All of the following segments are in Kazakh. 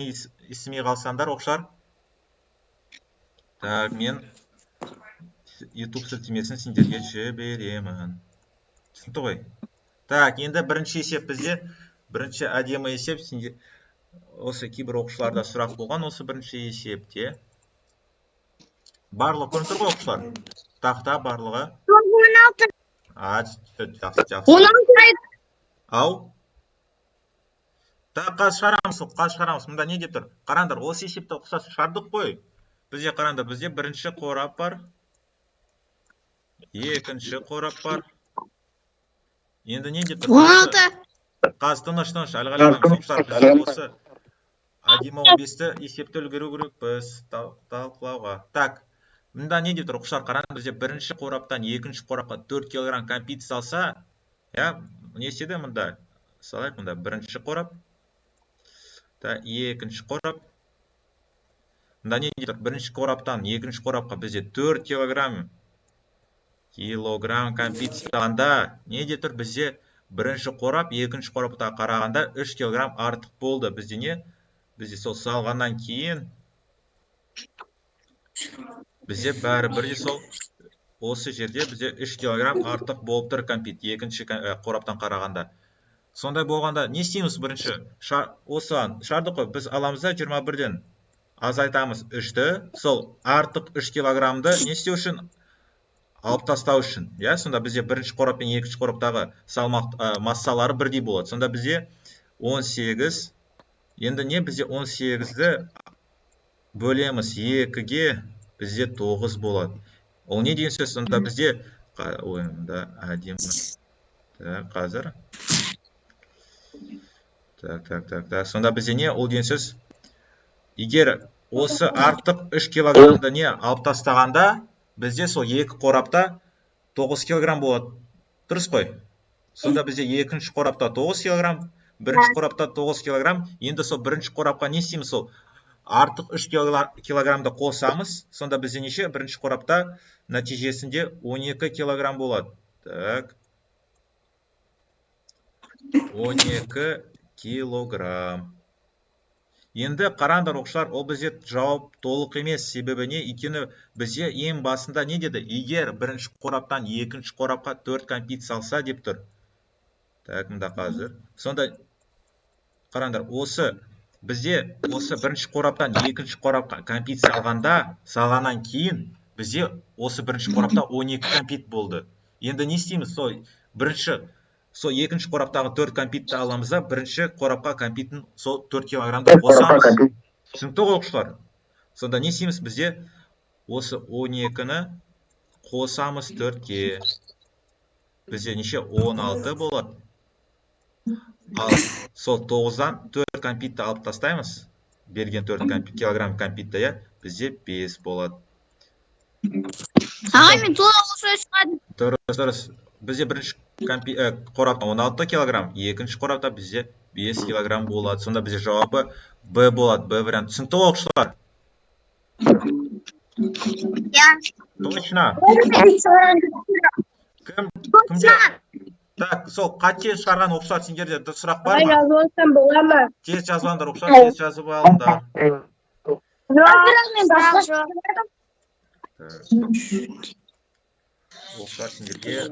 Естімей қалсаңдар, оқушылар, так, мен YouTube сілтемесін сендерге жіберемін. Түсінікті ғой? Так, енді бірінші есеп бізде, бірінші әдемі есеп. Сенде осы кейбір оқушыларда сұрақ болған осы бірінші есепте. Барлығы көрініп тұр ғой, оқушылар? Тақта барлығы. 16. А, жақсы, жақсы. 16. Ау. Так, қазір шығарамыз, қазір шығарамыз. Мында не деп тұр? Қараңдар, осы есепті ұқсас шығардық қой. Бізде, қараңдар, бізде бірінші қорап бар. Екінші қорап бар. Енді не деп тұр? 16. Қазір, тыныш, тыныш, әлі қаламыз, оқушылар, бізде осы әдемі 15-ті есепті үлгеру керекпіз талқылауға. Так, мында не деп тұр, оқушылар, қараңыз, бізде бірінші қораптан екінші қорапқа 4 килограмм кәмпит салса, иә, не істеді мында? Салайық мында бірінші қорап, та екінші қорап. Мында не деп тұр? Бірінші қораптан екінші қорапқа бізде 4 килограмм кәмпит салғанда, не деп тұр? Бізде бірінші қорап екінші қорапта қарағанда 3 килограмм артық болды. Бізде не? Бізде сол салғаннан кейін бізде бәрібір де сол осы жерде бізде 3 килограмм артық болып тұр кәмпит екінші қораптан қарағанда. Сондай болғанда не істейміз бірінші? Осыған шығардық қой, біз аламыз да 21-ден азайтамыз 3-ті, сол артық 3 килограммды не істеу үшін? Алып тастау үшін, иә? Сонда бізде бірінші қорап пен екінші қораптағы салмақ, массалары бірдей болады. Сонда бізде 18, енді не, бізде 18-ді бөлеміз 2-ге, бізде 9 болады. Ол не деген сөз? Сонда бізде, ой, мында әдемі. Так, қазір. Так, так, так, так. Сонда бізде не? Ол деген сөз, егер осы артық 3 килограммды не алып тастағанда, бізде сол екі қорапта 9 килограмм болады. Дұрыс қой? Сонда бізде екінші қорапта 9 килограмм, бірінші қорапта 9 килограмм. Енді сол бірінші қорапқа не істейміз? Сол артық 3 килограммды қосамыз. Сонда бізде неше? Бірінші қорапта нәтижесінде 12 килограмм болады. Так. 12 килограмм. Енді қараңдар, оқушылар, ол бізде жауап толық емес. Себебі не? Өйткені бізде ең басында не деді? Егер бірінші қораптан екінші қорапқа 4 кәмпит салса деп тұр. Так, мында қазір. Сонда қараңдар, осы бізде осы бірінші қораптан екінші қорапқа кәмпит салғанда, салғаннан кейін бізде осы бірінші қорапта 12 кәмпит болды. Енді не істейміз? Сол бірінші, сол екінші қораптағы 4 кәмпитті аламыз да, бірінші қорапқа кәмпиттің сол 4 килограммды қосамыз. Түсінікті ғой, оқушылар? Сонда не істейміз? Бізде осы 12-ні қосамыз 4-ке. Бізде неше? 16 болады. Ал сол 9-дан 4 кәмпитті алып тастаймыз. Берген 4 килограмм кәмпитті, иә, бізде 5 болады. Ағай, мен тура осылай шығардым. Дұрыс, дұрыс. Бізде бірінші қорапта 16 килограмм, екінші қорапта бізде 5 килограмм болады. Сонда бізде жауабы Б болады, Б вариант. Түсінікті ғой, оқушылар? Иә. Точно? Кім? Кімде? Так, сол қате шығарған оқушылар, сендерде сұрақ бар ма? Жазып алсам бола ма? Тез жазып алыңдар, оқушылар, тез жазып алыңдар. Бірақ мен басқа Сұрақ жоқ. Так. Оқушылар, сендерге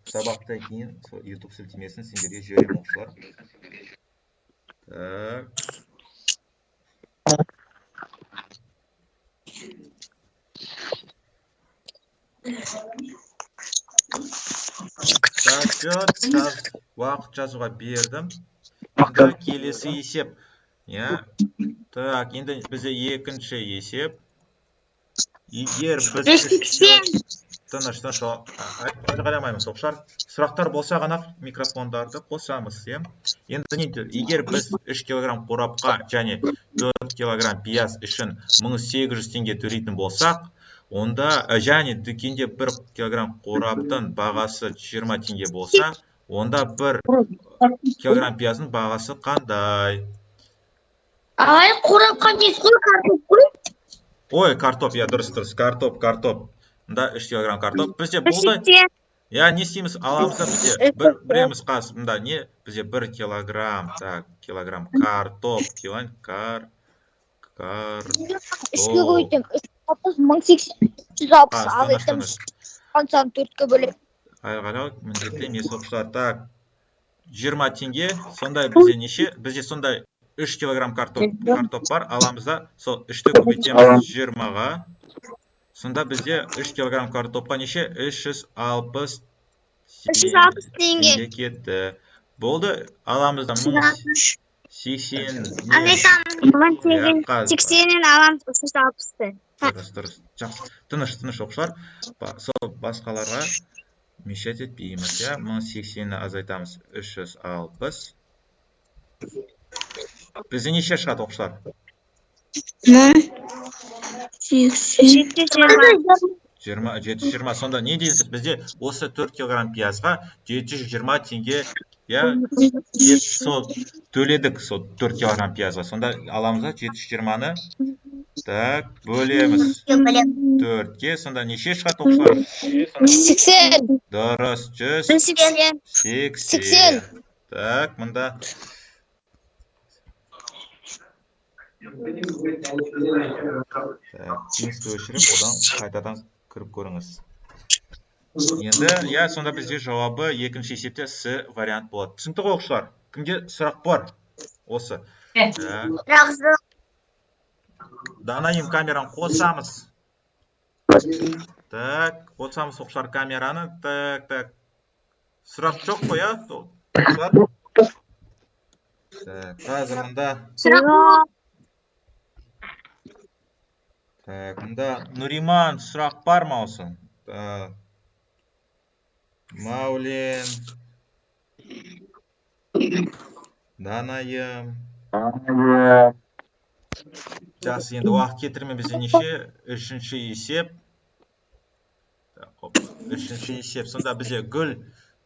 сабақтан кейін сол YouTube сілтемесін сендерге жіберемін, оқушылар. Так. Так, всё, уақыт жазуға бердім. Енді келесі есеп. Иә. Так, енді бізде екінші есеп. Егер біз 180. Тыныш, тыныш, айқайламаймыз, оқушылар. Сұрақтар болса ғана микрофондарды қосамыз, иә. Енді не дейді? Егер біз 3 килограмм қорапқа және 4 килограмм пияз үшін 1800 теңге төлейтін болсақ, онда және дүкенде 1 килограмм қораптың бағасы 20 теңге болса, онда 1 килограмм пияздың бағасы қандай? Ағай, қорапқа емес қой, картоп қой. Ой, картоп, иә, дұрыс, дұрыс, картоп, картоп. Мында 3 килограмм картоп. Бізде болды. 180. Иә, не істейміз? Аламыз да бізде. Бір, біреміз қазір. Мында не? Бізде 1 килограмм. Так, килограмм картоп килограмм кар Үшке картоп. көбейтемін. 360, 1080, 360 Тыныш, азайтамыз. тыныш. Қаншаны төртке бөлеміз. Айғайлау міндетті емес, оқушылар. Так, 20 теңге. Сондай бізде неше? Бізде сондай 3 килограмм картоп бар. Аламыз да, сол 3-ті көбейтеміз 20-ға. Сонда бізде 3 килограмм картопқа неше? 360 360 теңге. теңге кетті. Болды, аламыз да 1080. Азайтамыз. Иә, қазір. 80-нен аламыз 360-ты. Дұрыс, дұрыс. Жақсы. Тыныш, тыныш, оқушылар. Сол басқаларға мешать етпейміз, иә. 1080-ні азайтамыз 360. Бізде неше шығады, оқушылар? 720. 20, 720. Сонда не дейсіз? Бізде осы 4 килограмм пиязға 720 теңге, иә, сол төледік сол 4 килограмм пиязға. Сонда аламыз да 720-ны, так, бөлеміз 4-ке. Сонда неше шығады, оқушылар? 80. Дұрыс, 100 80. 80. 80. Так, мында. Так, Teams'ті өшіріп, одан қайтадан кіріп көріңіз. Енді, иә, сонда бізде жауабы екінші есепте С вариант болады. Түсінікті ғой, оқушылар? Кімде сұрақ бар? Осы. Так, Данайым, камераны қосамыз. Так, қосамыз, оқушылар, камераны. Так, так. Сұрақ жоқ қой, иә? Оқушылар? Так, қазір мында. Так, мында Нұриман, сұрақ бар ма осы? Так. Маулен. Данайым. Жақсы, енді уақыт кетірмей, бізде неше? Үшінші есеп. Так, хоп. Үшінші есеп. Сонда бізде гүл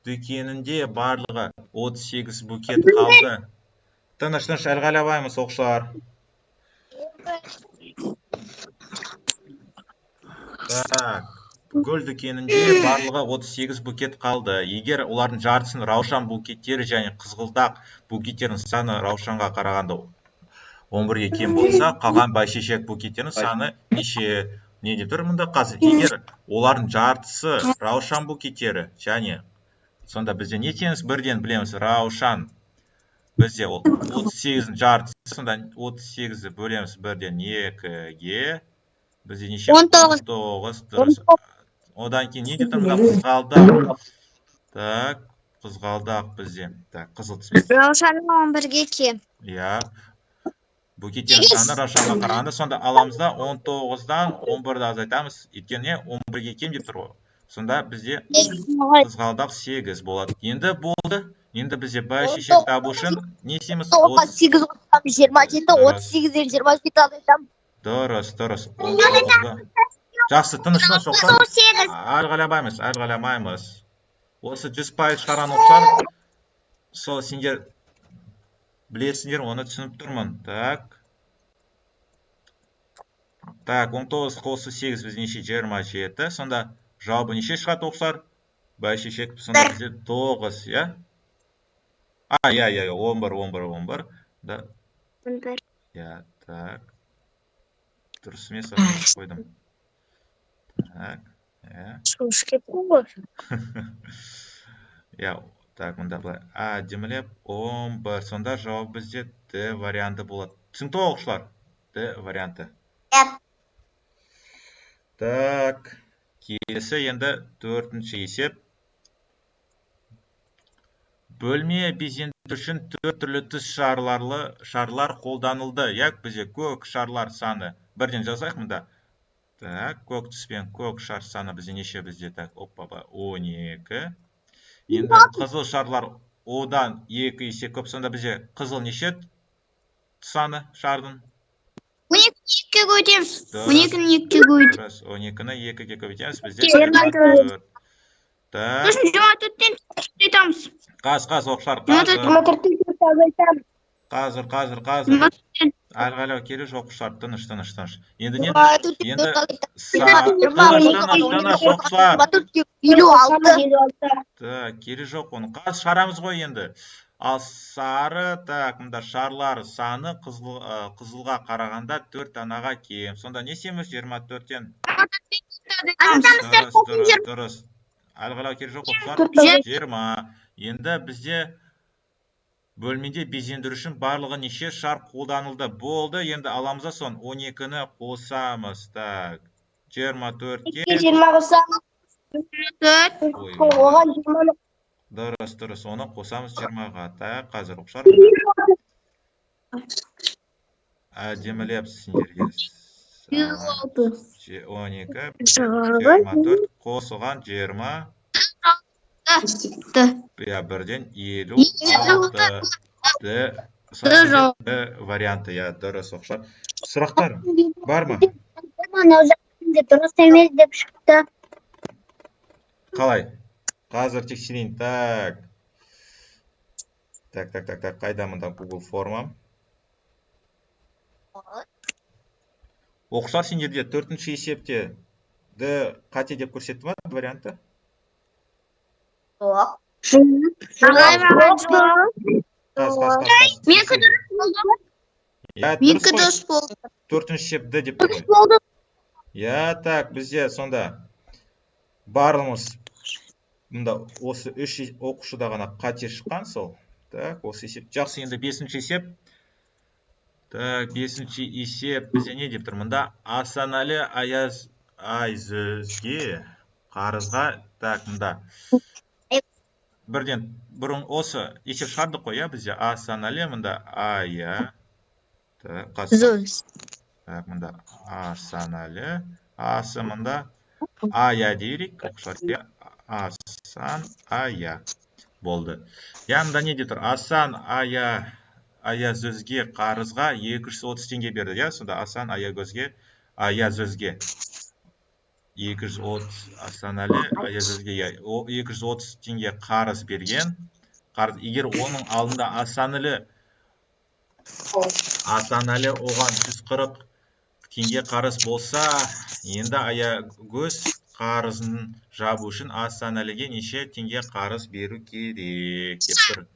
дүкенінде барлығы 38 букет қалды. Тыныш, тыныш, айғайламаймыз, оқушылар. Так, гүл дүкенінде барлығы 38 букет қалды. Егер олардың жартысын раушан букеттері және қызғалдақ букеттерінің саны раушанға қарағанда 11-ге кем болса, қалған бәйшешек букеттерінің саны неше? Не деп тұр мұнда қазір? Егер олардың жартысы раушан букеттері және, сонда бізде не теңіз бірден білеміз, раушан бізде ол 38-дің жартысы, сонда 38-ді бөлеміз бірден 2-ге. Бізде неше? 19. 19, дұрыс. Одан кейін не деп тұр мында? Қызғалдақ. Так, қызғалдақ бізде. Так, қызыл түспен. Раушанның 11-ге кем. Иә. Букеттердің саны раушанға қарағанда, сонда аламыз да 19-дан 11-ді азайтамыз. Өйткені не? 11-ге кем деп тұр ғой. Сонда бізде қызғалдақ 8 болады. Енді болды. Енді бізде бәйшешек табу үшін не істейміз? 8 қосамыз 27, 38-ден 27 азайтамыз. Дұрыс, дұрыс. 19-ды. Жақсы, тыныш, тыныш, оқушылар. 8. Айғайламаймыз, айғайламаймыз. Осы 100% шығарған оқушылар, сол сендер білесіңдер, оны түсініп тұрмын. Так. Так, 19 қосу 8 бізде неше? 27. Сонда жауабы неше шығады, оқушылар? Бәйшешек сонда бізде 9, иә? А, иә, иә, 11, 11, 11. Да, иә, так. Дұрыс емес, қойдым. Так, иә. Шошып кеттім ғой. Иә, так, мында былай әдемілеп 11. Сонда жауап бізде Д варианты болады. Түсінікті ғой, оқушылар? Д варианты. Так, келесі енді төртінші есеп. Бөлме безендіру үшін төрт түрлі түс шарлар қолданылды. Иә, бізде көк шарлар саны. Бірден жазайық мында. Так, көк түспен көк шар саны бізде неше бізде? Так, опа, 12. Енді қызыл шарлар одан 2 есе көп. Сонда бізде қызыл неше саны шардың? 12 2-ге көбейтеміз. Дұрыс. 12-ні 2-ге көбейтеміз. Дұрыс, 12-ні 2-ге көбейтеміз. Бізде 24. 24. Так, Сосын 24-тен азайтамыз. қаз, қаз, оқушылар, қазір. Азайтамыз. Қазір, қазір, қазір. Айғайлау керек жоқ, оқушылар, тыныш, тыныш, тыныш. Енді не? Енді тыныш, тыныш, тыныш, оқушылар. 56. Так, керегі жоқ оның. Қазір шығарамыз ғой енді. Ал сары, так, мында шарлар саны қызыл, қызылға қарағанда 4 данаға кем. Сонда не істейміз? 24-тен. Азайтамыз. Дұрыс, дұрыс, дұрыс. Әлі қарау керек жоқ, оқушылар. Төрт. 20. Енді бізде бөлмеде безендіру үшін барлығы неше шар қолданылды? Болды, енді аламыз да соны 12-ні қосамыз. Так, 24-ке. 20 қосамыз. 4. Ой, Оған 20-ны. Дұрыс, дұрыс, оны қосамыз 20-ға. Так, қазір, оқушылар, мында әдемілеп сендерге 12, 24 қосылған 20, иә, бірден 56. Д. Жауап. Д варианты, иә, дұрыс, оқушылар. Сұрақтар бар ма? Мынау дұрыс емес деп шықты. Қалай? Қазір тексерейін. Так. Так, так, так, так. Қайда мында Google формам? Оқушылар, сендерде төртінші есепте Д қате деп көрсетті ма вариантты? Жоқ. Ағай, маған жоқ. Қаз, қаз, қаз, қаз. Менікі дұрыс болды. Иә, дұрыс Менікі қой. дұрыс болды. Төртінші есеп Д деп тұр Дұрыс ғой. болды. Иә, так, бізде сонда барлығымыз мында осы үш оқушыда ғана қате шыққан сол. Так, осы есеп. Жақсы, енді бесінші есеп. Так, бесінші есеп бізде не деп тұр? Мында Асанәлі Аяз Айзөзге қарызға, так, мында бірден бұрын осы есеп шығардық қой, иә, бізде Асанәлі мында Ая. Так, қаз. Так, мында Асанәлі, Асы мында Ая дейік, оқушылар, иә, Асан Ая болды. Иә, мында не деп тұр? Асан Ая Аязөзге қарызға 230 теңге берді, иә, сонда Асан Аягөзге, Аязөзге 230, Асанәлі Аязөзге, иә, 230 теңге қарыз берген. Қарыз, егер оның алдында Асанәлі оған 140 теңге қарыз болса, енді Аягөз қарызын жабу үшін Асанәліге неше теңге қарыз беру керек деп тұр.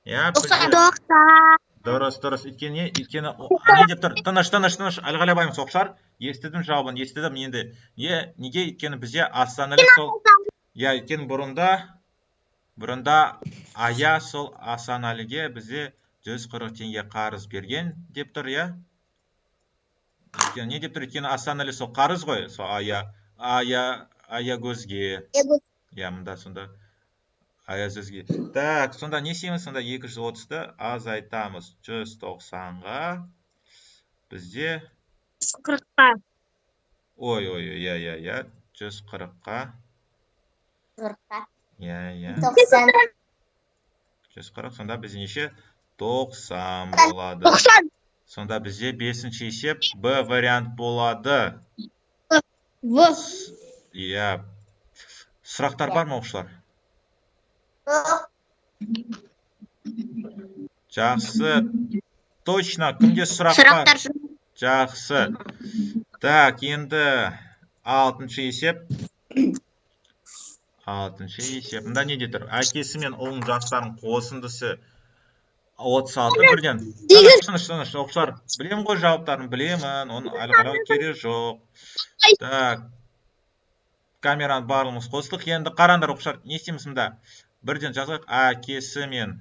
Иә, бізде 90. Дұрыс, дұрыс. Өйткені не? Өйткені не деп тұр? Тыныш, тыныш, тыныш. Әлі қарабаймыз, оқушылар. Естідім жауабын, естідім енді. Не, неге? Өйткені бізде Асанәлі сол, иә, өйткені бұрында Ая сол Асанәліге бізде 140 теңге қарыз берген деп тұр, иә? Өйткені не деп тұр? Өйткені Асанәлі сол қарыз ғой, сол Ая Аягөзге. Иә, мында сонда Аязөзге. Так, сонда не істейміз? Сонда 230-ды азайтамыз 190-ға. Бізде 40-қа. Ой, ой, ой, иә, иә, иә, 140-қа. 40-қа. Иә, иә. 90. 140, сонда бізде неше? 90 болады. 90. Сонда бізде бесінші есеп Б вариант болады. В. Иә. Сұрақтар бар ма, оқушылар? Жоқ. Жақсы. Точно, кімде сұрақ бар? Сұрақтар жоқ. Жақсы. Так, енді алтыншы есеп. Алтыншы есеп. Мында не деп тұр? Әкесі мен ұлының жастарының қосындысы 36 бірден. Тыныш, тыныш, тыныш, оқушылар. Білемін ғой жауаптарын, білемін. Оны әлі қарау керек жоқ. Так. Камераны барлығымыз қостық. Енді қараңдар, оқушылар, не істейміз мында? Бірден жазайық. Әкесі мен,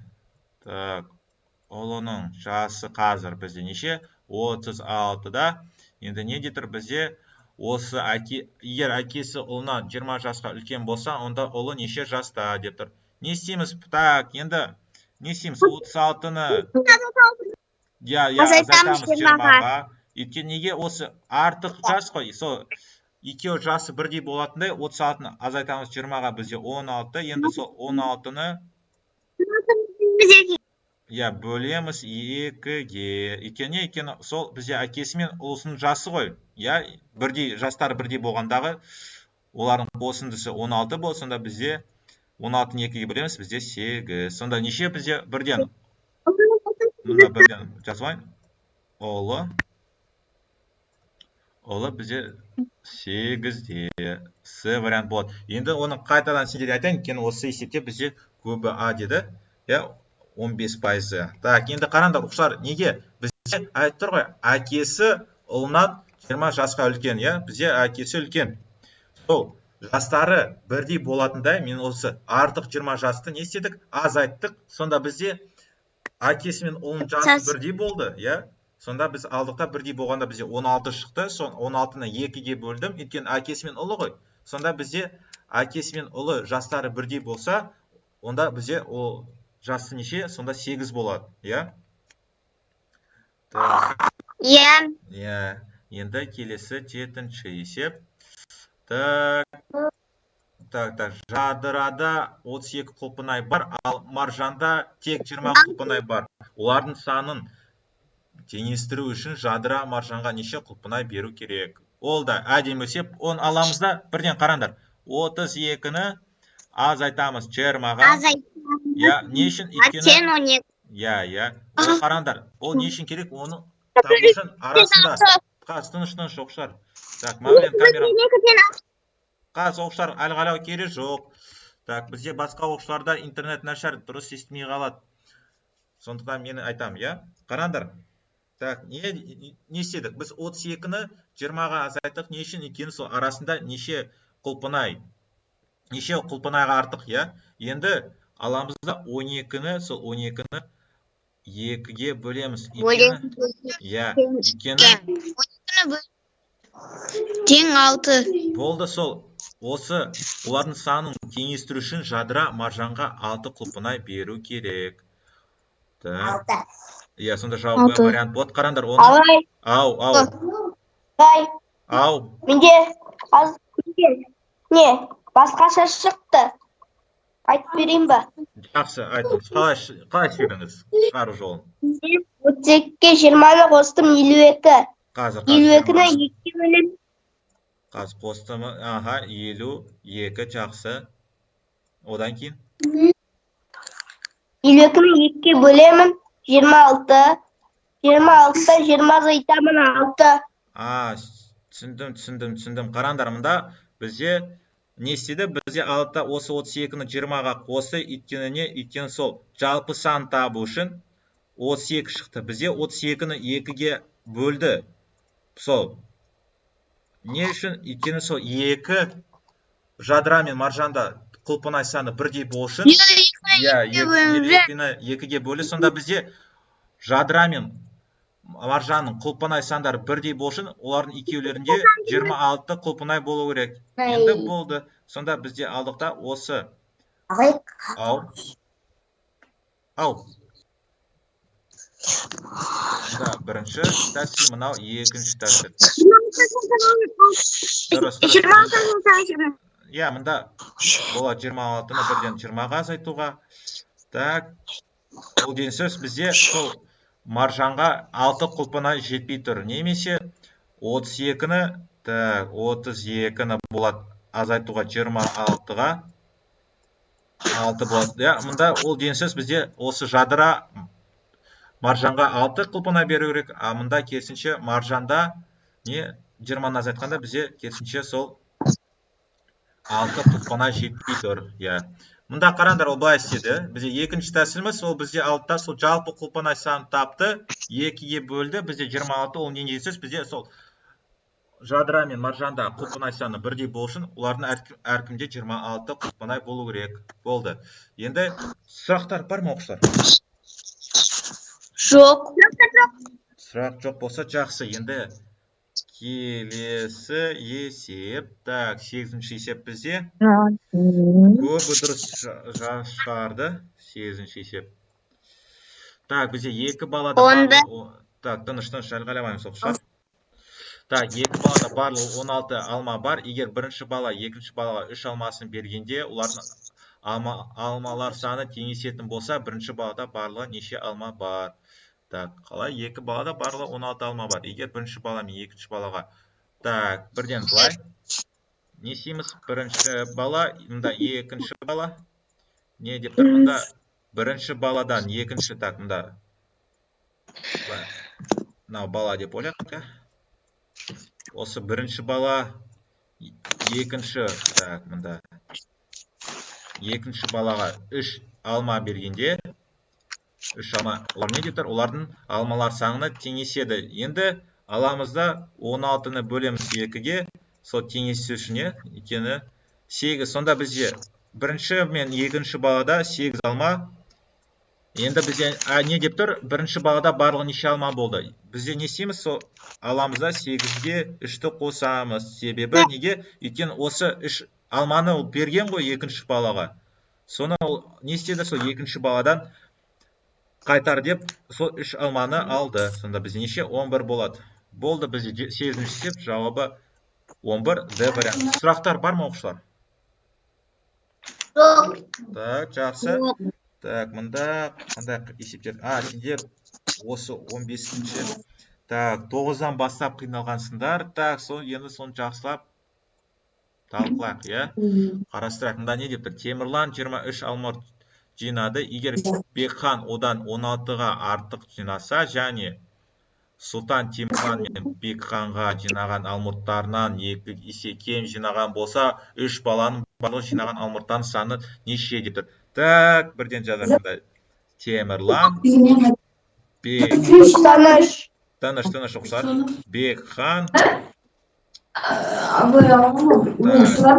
так, ұлының жасы қазір бізде неше? 36-да. Енді не деп тұр бізде? Осы әке, егер әкесі ұлынан 20 жасқа үлкен болса, онда ұлы неше жаста деп тұр. Не істейміз? Так, енді не істейміз? 36-ны, иә, иә, Азайтамыз азайтамыз 20-ға. 20-ға. Өйткені неге осы артық жас қой, сол екеуі жасы бірдей болатындай 36-ны азайтамыз 20-ға, бізде 16. Енді сол 16-ны, иә, бөлеміз екіге. Өйткені не? Өйткені сол бізде әкесі мен ұлысының жасы ғой. Иә, бірдей жастары бірдей болғандағы олардың қосындысы 16 болса, сонда бізде 16-ны екіге бөлеміз, бізде 8. Сонда неше бізде бірден? Мында бірден жазып алайын. Ұлы бізде 8-де. С вариант болады. Енді оны қайтадан сендерге айтайын, өйткені осы есепте бізде көбі А деді. Иә, 15%. Так, енді қараңдар, оқушылар, неге? Бізде айтып тұр ғой, әкесі ұлынан 20 жасқа үлкен, иә? Бізде әкесі үлкен. Сол жастары бірдей болатындай, мен осы артық 20 жасты не істедік? Азайттық. Сонда бізде әкесі мен ұлының жасы бірдей болды, иә? Сонда біз алдық та, бірдей болғанда бізде 16 шықты. Сол 16-ны 2-ге бөлдім, өйткені әкесі мен ұлы ғой. Сонда бізде әкесі мен ұлы жастары бірдей болса, онда бізде ол жасы неше? Сонда 8 болады, иә? Так. Иә. Иә, енді келесі жетінші есеп. Так, так, так. Жадырада 32 құлпынай бар, ал Маржанда тек 20 құлпынай бар. Олардың санын теңестіру үшін Жадыра Маржанға неше құлпынай беру керек? Ол да әдемі есеп. Оны аламыз да, бірден қараңдар. 32-ні азайтамыз 20-ға. Иә, не үшін? Өйткені Тең 12. Иә. Ол, қараңдар, ол не үшін керек? Оны табу үшін арасында. Қазір, тыныш, тыныш, оқушылар. Так, Мәулен, камера. Қазір, оқушылар, айғайлау керек жоқ. Так, бізде басқа оқушыларда интернет нашар, дұрыс естімей қалады. Сондықтан мен айтамын, иә? Қараңдар. Так, не істедік? Біз 32-ні 20-ға азайттық. Не үшін? Өйткені сол арасында неше құлпынай? Неше құлпынайға артық, иә? Енді аламыз да 12-ні, сол 12-ні 2-ге бөлеміз. Өйткені, иә, өйткені Тең 6. Болды, сол осы олардың санын теңестіру үшін Жадыра Маржанға 6 құлпынай беру керек. Так. Иә, сонда жауап Б Алты. вариант болады. Қараңдар, оны Ағай, Ау, ау, ағай, ау. Менде аз не басқаша шықты. Айтып берейін ба? Жақсы, айтыңыз. Қалай істедіңіз шығару жолын? 32-ге 20-ны қостым, 52. Қазір, 52-ні қазір. 2-ге бөлемін. Қазір қостым. Аха, 52, жақсы. Одан кейін 52-ні 2-ге бөлемін, 26. 26-та 20 азайтамын, 6. А, түсіндім, түсіндім, түсіндім. Қараңдар, мында бізде не істеді? Бізде алды да осы 32-ні 20-ға қосты, өйткені не? Өйткені сол жалпы сан табу үшін 32 шықты. Бізде 32-ні 2-ге бөлді. Сол. Не үшін? Өйткені сол екі Жадыра мен Маржанда құлпынай саны бірдей болу үшін. Иә, 2-ні 2-ге бөлді. Сонда бізде Жадыра мен Маржанның құлпынай сандары бірдей болу үшін олардың екеулерінде 26 құлпынай болу керек. Енді болды. Сонда бізде алдық та осы. Ау. Ау. Мында бірінші тәсіл, мынау екінші тәсіл. Дұрыс, дұрыс. Иә, мында болады 26-ны бірден 20-ға азайтуға. Так, ол деген сөз, бізде сол Маржанға 6 құлпынай жетпей тұр. Немесе 32-ні, так, 32-ні болады азайтуға 26-ға, 6 болады. Иә, мында ол деген сөз, бізде осы Жадыра Маржанға 6 құлпынай беру керек, а мында керісінше Маржанда не 20-ны азайтқанда бізде керісінше сол 6 құлпынай жетпей тұр. Иә. Мында қараңдар, ол былай істеді. Бізде екінші тәсіліміз, ол бізде алды да сол жалпы құлпынай санын тапты, 2-ге бөлді, бізде 26, ол не деген сөз? Бізде сол Жадыра мен Маржанда құлпынай саны бірдей болу үшін олардың әркімде 26 құлпынай болу керек. Болды. Енді сұрақтар бар ма, оқушылар? Жоқ. Сұрақ жоқ болса, жақсы. Енді келесі есеп. Так, сегізінші есеп бізде. Көбі дұрыс шығарды. Сегізінші есеп. Так, бізде екі балада барлығы. Так, тыныш, тыныш, айқайламаймыз, оқушылар. Так, екі балада барлығы 16 алма бар. Егер бірінші бала екінші балаға үш алмасын бергенде, олардың алмалар саны теңесетін болса, бірінші балада барлығы неше алма бар? Так, қалай? Екі балада барлығы 16 алма бар. Егер бірінші бала мен екінші балаға. Так, бірден былай. Не істейміз? Бірінші бала, мында екінші бала. Не деп тұр? Мында бірінші баладан екінші, так, мында. Мынау бала деп ойлайық, иә? Осы бірінші бала екінші, так, мында екінші балаға үш алма бергенде Үш алма. Олар не деп тұр? Олардың алмалар саны теңеседі. Енді аламыз да 16-ны бөлеміз 2-ге, сол теңесу үшін, өйткені 8. Сонда бізде бірінші мен екінші балада 8 алма. Енді бізде не деп тұр? Бірінші балада барлығы неше алма болды? Бізде не істейміз? Сол аламыз да 8-ге 3-ті қосамыз. Себебі неге? Өйткені осы 3 алманы ол берген ғой екінші балаға. Соны ол не істеді? Сол екінші баладан қайтар деп сол 3 алманы алды. Сонда бізде неше? 11 болады. Болды, бізде 8-ші есеп жауабы 11, Д варианты. Сұрақтар бар ма, оқушылар? Жоқ. Так, жақсы. Так, мында қандай есептер? Сендер осы 15-ші, так, 9-дан бастап қиналғансыңдар. Так, сол енді соны жақсылап талқылайық, иә? Қарастырайық. Мында не деп тұр? Темірлан 23 алмұрт жинады. Егер Бекхан одан 16-ға артық жинаса, және Сұлтан Темірлан мен Бекханға жинаған алмұрттарынан 2 есе кем жинаған болса, үш баланың барлығы жинаған алмұрттардың саны неше деп тұр. Так, бірден жазамын мында. Темірлан, Бек, Тыныш. Тыныш, тыныш, оқушылар. Бекхан, так,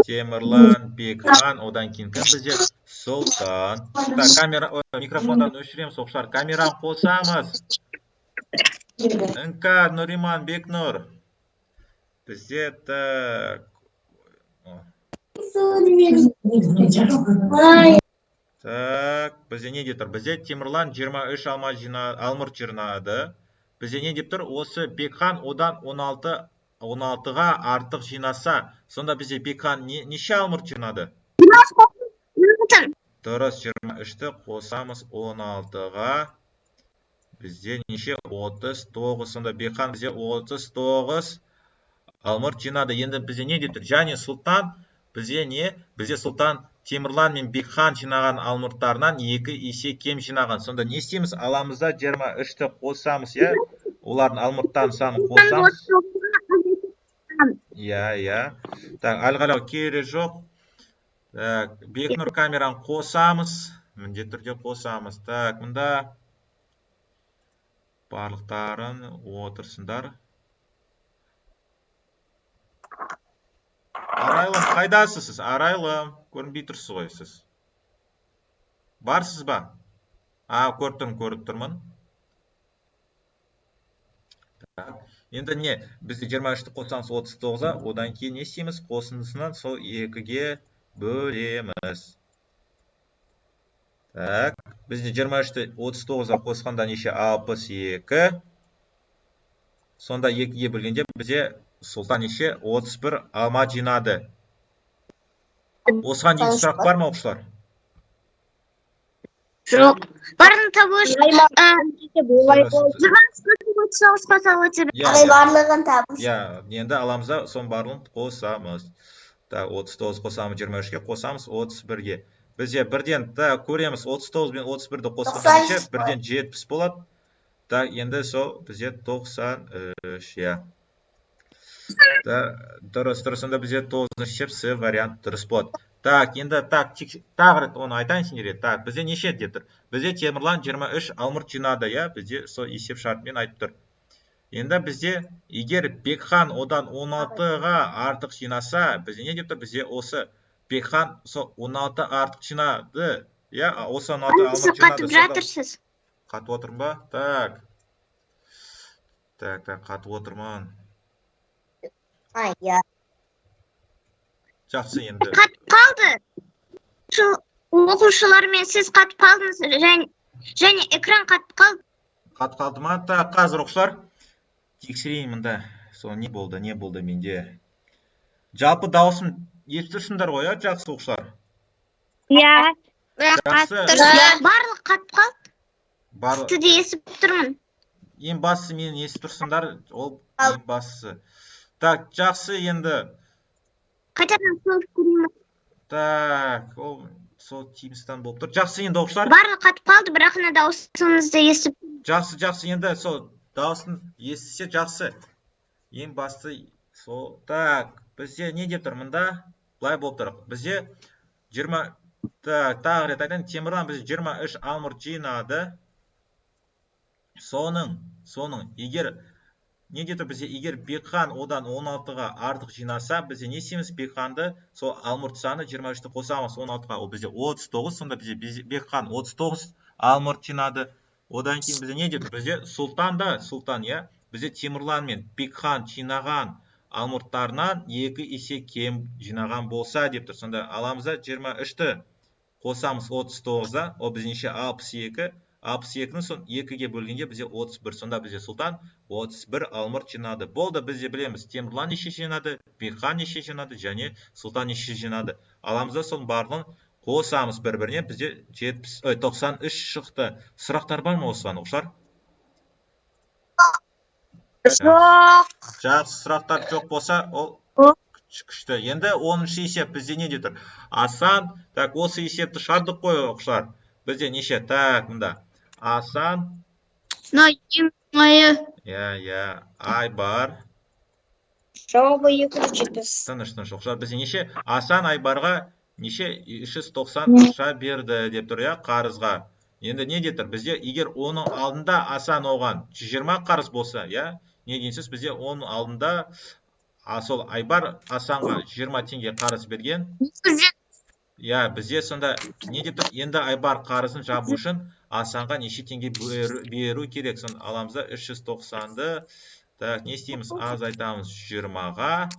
Темірлан, Бекхан, одан кейін кім бізде? Сұлтан. Так, камера, ой, микрофондарын өшіреміз, оқушылар. Камераны қосамыз. Іңкәр, Нұриман, Бекнұр. Бізде, так. О, так, бізде не деп тұр? Бізде Темірлан 23 алма жина, алмұрт жинады. Бізде не деп тұр? Осы Бекхан одан 16 16-ға артық жинаса, сонда бізде Бекхан неше алмұрт жинады? Дұрыс, 23-ті қосамыз 16-ға. Бізде неше? 39. Сонда Бекхан бізде 39 алмұрт жинады. Енді бізде не деп тұр? Және Сұлтан бізде не? Бізде Сұлтан Темірлан мен Бекхан жинаған алмұрттарынан 2 есе кем жинаған. Сонда не істейміз? Аламыз да 23-ті қосамыз, иә? Олардың алмұрттарының санын қосамыз. Иә, иә. Так, әлі қарау керегі жоқ. Так, Бекнұр, камераны қосамыз. Міндетті түрде қосамыз. Так, мында барлықтарын отырсыңдар. Арайлым, қайдасыз сіз? Арайлым, көрінбей тұрсыз ғой сіз. Барсыз ба? Көріп тұрмын, көріп тұрмын. Так, енді не? Бізде 23-ті қосамыз 39-ға, одан кейін не істейміз? Қосындысынан сол 2-ге бөлеміз. Так, бізде 23-ті 39-ға қосқанда неше? 62. Сонда 2-ге бөлгенде бізде Сұлтан неше? 31 алма жинады. Осыған дейін сұрақ бар ма, оқушылар? Жоқ. Барын табу үшін, Иә, иә. Барлығын табу. Иә, енді аламыз да соның барлығын қосамыз. Так, 39 қосамыз 23-ке, қосамыз 31-ге. Бізде бірден, так, көреміз, 39 бен 31-ді қосқанда неше? Бірден 70 болады. Так, енді сол бізде 93, иә. Да, дұрыс, дұрыс. Сонда бізде 9-шы есеп С вариант дұрыс болады. Так, енді так, тағы рет оны айтайын сендерге. Так, бізде неше деп тұр? Бізде Темірлан 23 алмұрт жинады, иә? Бізде сол есеп шартымен айтып тұр. Енді бізде егер Бекхан одан 16-ға артық жинаса, бізде не деп тұр? Бізде осы Бекхан сол 16 артық жинады, иә? Осы 16 алмұрт жинады. Қатып жатырсыз. Қатып отырмын ба? Так. Так, так, қатып отырмын. Иә. Жақсы енді. Қатып қалды. Оқушылармен сіз қатып қалдыңыз, және экран қатып қалды. Қатып қалды ма? Так, қазір, оқушылар, тексерейін мында. Сол не болды, не болды менде? Жалпы дауысым естіп тұрсыңдар ғой, иә, жақсы, оқушылар? Иә. Жақсы. Барлық қатып қалды. Барлық Сізді естіп тұрмын. Ең бастысы, мені естіп тұрсыңдар, ол ең бастысы. Так, жақсы енді. Қайтадан көріп көрейін. Так, ол сол Teams'тан болып тұр. Жақсы енді, оқушылар. Барлық қатып қалды, бірақ ана дауысыңызды естіп. Жақсы, жақсы, енді сол дауысын естісе жақсы. Ең басты сол. Так, бізде не деп тұр мында? Былай болып тұр. Бізде 20, так, тағы рет айтайын, Темірлан бізде 23 алмұрт жинады. Соның егер не деді бізде, егер Бекхан одан 16-ға артық жинаса, бізде не істейміз? Бекханды сол алмұрт саны 23-ті қосамыз 16-ға, ол бізде 39. Сонда бізде Бекхан 39 алмұрт жинады. Одан кейін бізде не деді? Бізде Сұлтан да, Сұлтан, иә, бізде Темірлан мен Бекхан жинаған алмұрттарынан 2 есе кем жинаған болса деп тұр. Сонда аламыз да 23-ті қосамыз 39-а, ол бізде неше? 62. 62-ні сон 2-ге бөлгенде бізде 31. Сонда бізде Сұлтан 31 алмұрт жинады. Болды, бізде білеміз, Темірлан неше жинады, Бекхан неше жинады және Сұлтан неше жинады. Аламыз да соның барлығын қосамыз бір-біріне, бізде 93 шықты. Сұрақтар бар ма осыған, оқушылар? Жоқ. Жақсы, сұрақтар жоқ болса, ол күшті. Енді 10-шы есеп бізде не деп тұр? Асан, так, осы есепті шығардық қой, оқушылар. Бізде неше? Так, мында. Асан, Мына ең оңайы. иә, иә, Айбар. Жауабы 270. Тыныш, тыныш, оқушылар. Бізде неше? Асан Айбарға неше? 390 ақша берді деп тұр, иә, қарызға. Енді не деп тұр? Бізде егер оның алдында Асан оған 120 қарыз болса, иә, не деген сөз? Бізде оның алдында сол Айбар Асанға 20 теңге қарыз берген. Иә, бізде сонда не деп тұр? Енді Айбар қарызын жабу үшін Асанға неше теңге беру керек? Соны аламыз да 390-ды, так, не істейміз? Азайтамыз 20-ға.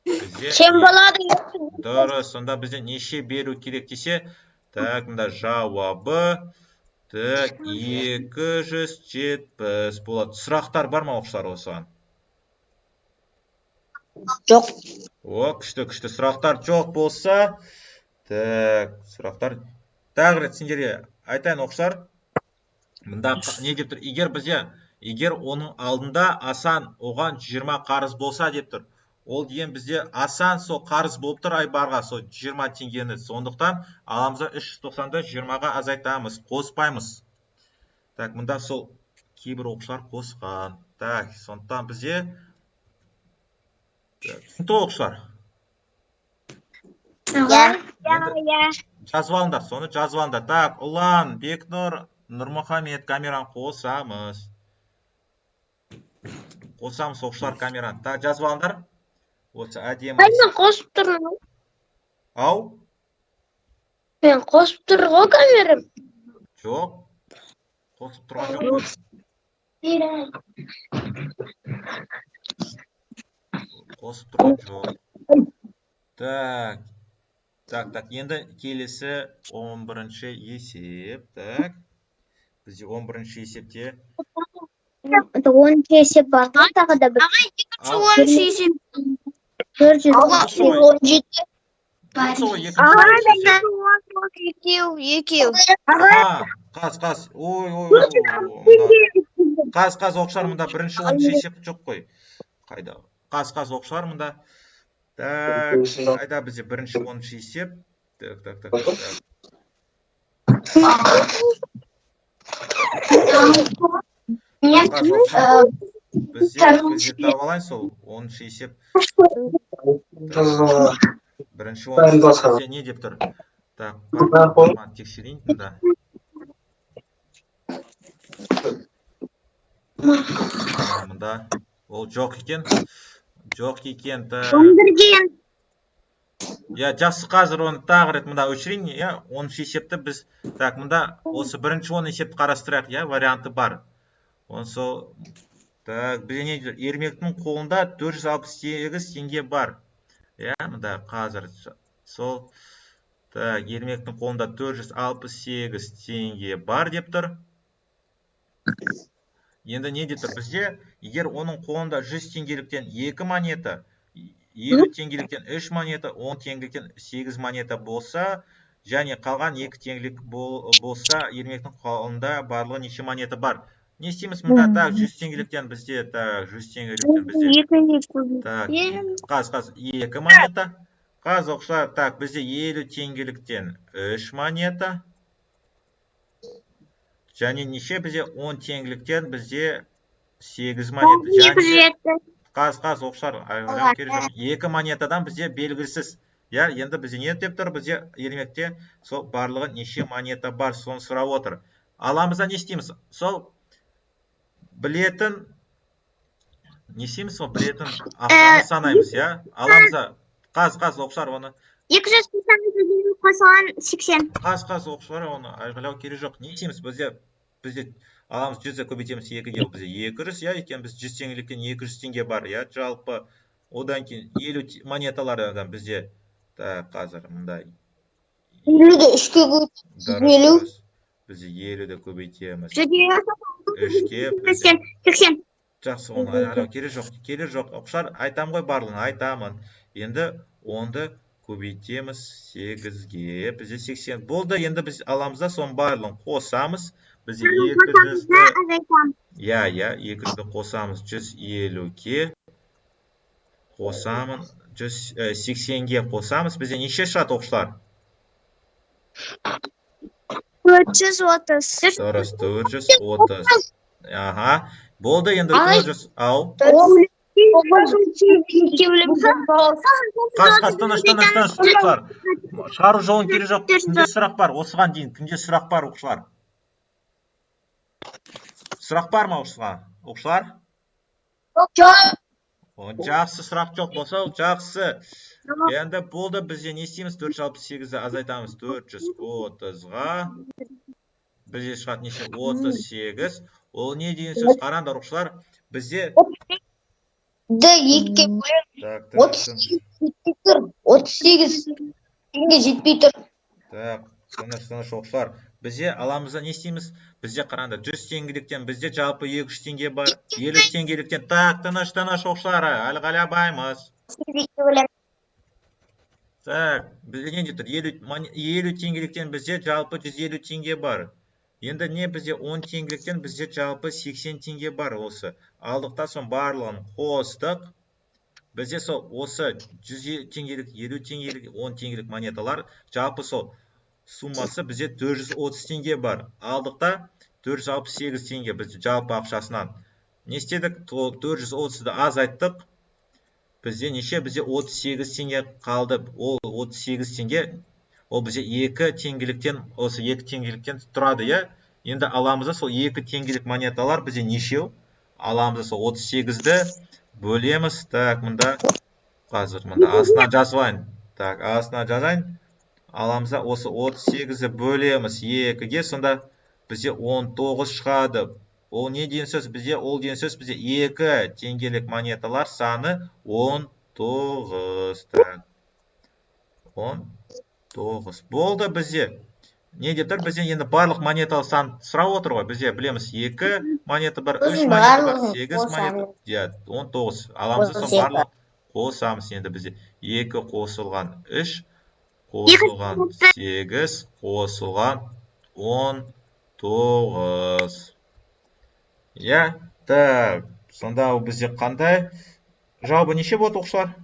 Бізде Кем болады? Дұрыс, сонда бізде неше беру керек десе, так, мында жауабы, так, 270 болады. Сұрақтар бар ма, оқушылар, осыған? Жоқ. О, күшті, күшті. Сұрақтар жоқ болса, так, сұрақтар тағы рет сендерге айтайын, оқушылар. Мында не деп тұр? Егер бізде, егер оның алдында Асан оған 20 қарыз болса деп тұр. Ол деген бізде Асан сол қарыз болып тұр Айбарға сол 20 теңгені. Сондықтан аламыз да 390-ды 20-ға азайтамыз, қоспаймыз. Так, мында сол кейбір оқушылар қосқан. Так, сондықтан бізде, так, түсінікті ғой, оқушылар? Иә. Енді жазып алыңдар, соны жазып алыңдар. Так, Ұлан, Бекнұр, Нұрмұхамед, камераны қосамыз. Қосамыз, оқушылар, камераны. Так, жазып алыңдар. Осы әдемі. Мен қосып тұрмын. Ау? Мен қосып тұр ғой камерам. Жоқ. Қосып тұрған жоқ қой. Қосып тұрған жоқ. Так. Так, так. Енді келесі 11-ші есеп. Так. Бізде 11-ші есепте. 10 есеп бар ма тағы да бір? Ал, Оныншы есеп. 417. осы ғой екінші оныншы есеп. Екеу, екеу. А, қаз, қаз. Ой, ой, ой, мында. Қаз, қаз, оқушылар, мында бірінші оныншы есеп жоқ қой. Қайда? Қаз, қаз, оқушылар, мында. Так, қайда бізде бірінші оныншы есеп? Так, так, так, так, так. Қаз, оқушылар. Бізде тауып алайын сол оныншы есеп. Бірінші оныншы есеп бізде не деп тұр? Так, бар, тексерейін мында. Мында ол жоқ екен. Жоқ екен. Так. Өндірген. Иә, жақсы, қазір оны тағы рет мында өшірейін, иә, оныншы есепті біз, так, мында осы бірінші он есепті қарастырайық, иә, варианты бар. Оны сол, так, бізде не дейді? Ермектің қолында 468 теңге бар. Иә, мында қазір сол, так, Ермектің қолында 468 теңге бар деп тұр. Енді не деп тұр? Бізде егер оның қолында 100 теңгеліктен 2 монета, 50 теңгеліктен 3 монета, 10 теңгеліктен 8 монета болса, және қалған 2 теңгелік болса, Ермектің қолында барлығы неше монета бар? Не істейміз мында? Так, 100 теңгеліктен бізде, так, 100 теңгеліктен бізде, так, қаз, қаз, 2 монета. Қаз, оқушылар, так, бізде 50 теңгеліктен 3 монета. Және неше бізде 10 теңгеліктен бізде 8 монета. Және қаз, қаз, оқушылар, ойлау керек жоқ. 2 монетадан бізде белгісіз. Иә, енді бізде не деп тұр? Бізде Ермекте сол барлығы неше монета бар, соны сұрап отыр. Аламыз да не істейміз? Сол Білетін не істейміз? Сол білетін ақшаны санаймыз, иә. Аламыз да, қаз, оқушылар, оны 200 қосамыз, 150 қосылған 80. Қаз, оқушылар, оны айғайлау керек жоқ. Не істейміз? Бізде аламыз, 100-ді көбейтеміз екіге, ол бізде 200, иә. Өйткені біз 100 теңгеліктен 200 теңге бар, иә, жалпы. Одан кейін 50 монеталардан бізде, так, қазір мында. 50-ді үшке көбейтіп, Дұрыс. 50. Дұрыс, бізде 50-ді көбейтеміз 150 үшке, бізде 80, 80. Жақсы, оны айғайлау керек жоқ, керек жоқ, оқушылар. Айтамын ғой, барлығын айтамын. Енді 10-ды көбейтеміз сегізге, бізде 80 болды. Енді біз аламыз да, соның барлығын қосамыз. Бізде екі Қосамыз жүзді да, азайтамыз. Иә, 200-ді қосамыз 150-ге, қосамын 180-ге қосамыз. Бізде неше шығады, оқушылар? 430. Дұрыс, 430. Аха, болды енді. Ай. 400, ау. Қаз, тыныш, тыныш, тыныш, оқушылар. Шығару жолын керек жоқ. Кімде сұрақ бар осыған дейін? Кімде сұрақ бар, оқушылар? Сұрақ бар ма осыған, оқушылар? Жоқ. О, жақсы, сұрақ жоқ болса, жақсы. Енді болды, бізде не істейміз? 468-ді азайтамыз 430-ға, бізде шығады неше? 38. Ол не деген сөз? Қараңдар, оқушылар, бізде Д екіге бөлеміз. Так, тыныш, Отыз тыныш. сегіз жетпей тұр. 38 теңге жетпей тұр. Так, тыныш, тыныш, оқушылар. Бізде аламыз да, не істейміз? Бізде, қараңдар, 100 теңгеліктен бізде жалпы 200 теңге бар, 50 теңгеліктен. Так, тыныш, тыныш, оқушылар, әлі қалабаймыз. Екіге бөлеміз. Так, бізде не деп тұр? 50 теңгеліктен бізде жалпы 150 теңге бар. Енді не, бізде 10 теңгеліктен бізде жалпы 80 теңге бар осы. Алдық та, соның барлығын қостық. Бізде сол осы 100 теңгелік, 50 теңгелік, 10 теңгелік монеталар жалпы сол суммасы бізде 430 теңге бар. Алдық та, 468 теңге бізде жалпы ақшасынан. Не істедік? 430-ды азайттық. Бізде неше? Бізде 38 теңге қалды. Ол 38 теңге, ол бізде 2 теңгеліктен, осы 2 теңгеліктен тұрады, иә. Енді аламыз да, сол 2 теңгелік монеталар бізде нешеу? Аламыз да, сол 38-ді бөлеміз. Так, мында қазір мында астына жазып алайын. Так, астына жазайын. Аламыз да, осы 38-ді бөлеміз 2-ге, сонда бізде 19 шығады. Ол не деген сөз? Бізде ол деген сөз, бізде 2 теңгелік монеталар саны 19. Так. 19. Болды бізде. Не деп тұр? Бізде енді барлық монеталар сан сұрап отыр ғой. Бізде білеміз, 2 монета бар, 3 Сосын монета бар, барлығын 8 монета. қосамыз. Иә, 19. Аламыз да, соның 18. барлығын қосамыз енді бізде. 2 қосылған 3 қосылған 8 қосылған 19. Иә, так, сонда ол бізде қандай? Жауабы неше болады, оқушылар?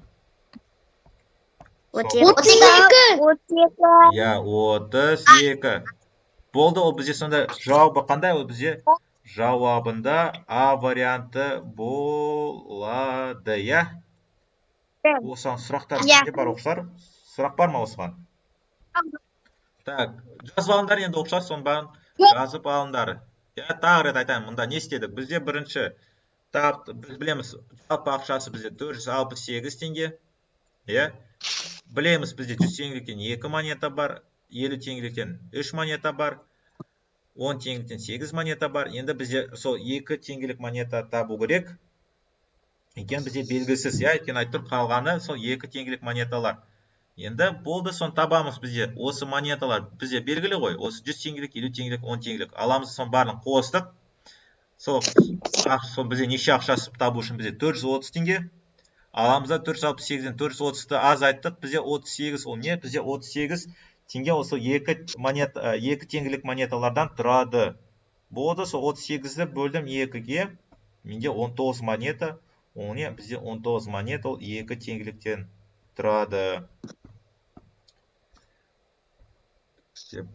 32. 32. Иә, 32. Болды, ол бізде сонда жауабы қандай? Ол бізде жауабында А варианты болады, иә? Осыған сұрақтар Иә. кімде бар, оқушылар? Сұрақ бар ма осыған? Так, жазып алыңдар енді, оқушылар, соның бәрін жазып алыңдар. Иә, тағы рет айтайын, мұнда не істедік? Бізде бірінші біз білеміз, жалпы ақшасы бізде 468 теңге. Иә? Білеміз, бізде 100 теңгеліктен 2 монета бар, 50 теңгеліктен 3 монета бар, 10 теңгеліктен 8 монета бар. Енді бізде сол 2 теңгелік монета табу керек. Өйткені бізде белгісіз, иә, өйткені айтып тұр, қалғаны сол 2 теңгелік монеталар. Енді болды, соны табамыз бізде. Осы монеталар бізде белгілі ғой. Осы 100 теңгелік, 50 теңгелік, 10 теңгелік. Аламыз, соның барлығын қостық. Сол бізде неше ақшасы табу үшін бізде 430 теңге. Аламыз да, 468-ден 430-ды азайттық. Бізде 38, ол не? Бізде 38 теңге осы 2 монет, 2 теңгелік монеталардан тұрады. Болды, сол 38-ді бөлдім 2-ге. Менде 19 монета. Ол не? Бізде 19 монета, ол 2 теңгеліктен тұрады.